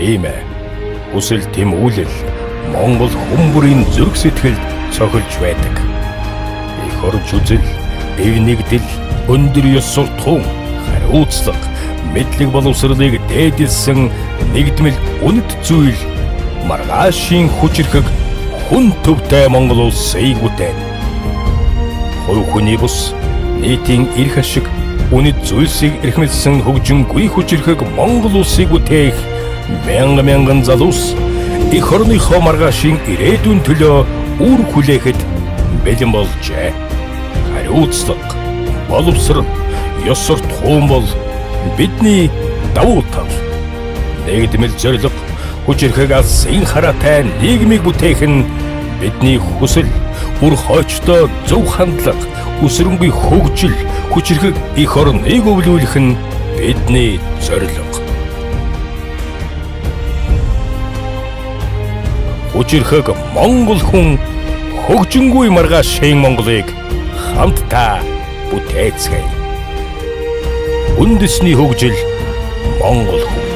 Тийм ээ. Хүсэл тэмүүлэл Монгол хүмүүрийн зүрх сэтгэлд цохилж байдаг. Эх орж үзэл, эв нэгдэл, өндөр ёс суртахуун, хариуцлага, мэдлэг боловсролыг дээдэлсэн нэгдмэл үнэт зүйл маргаашийн хүчирхэг хүн төвтэй Монгол улсыг бүтээн. Хувь хүний бус нийтийн эрх ашиг үнэт зүйлсийг эрхэмлсэн хөгжингүй хүчирхэг Монгол улсыг бүтээх мянган мянган залуус эх орныхоо маргаашийн ирээдүйн төлөө үүрэг хүлээхэд бэлэн болжээ. Хариуцлага, боловсрол, ёс суртахуун бол бидний давуу тал. Нэгдмэл зорилго, хүчирхэг алсын хараатай нийгмийг бүтээх нь бидний хүсэл, үр хойчтой зөв хандлага, өсөрөнгүй хөгжил, хүчирхэг эх орныг өвлүүлэх нь бидний зорилго. Хүчирхэг Монгол хүн хөгжингүй маргаашийн Монголыг хамтдаа бүтээцгээе. Үндэсний хөгжил Монгол хүн.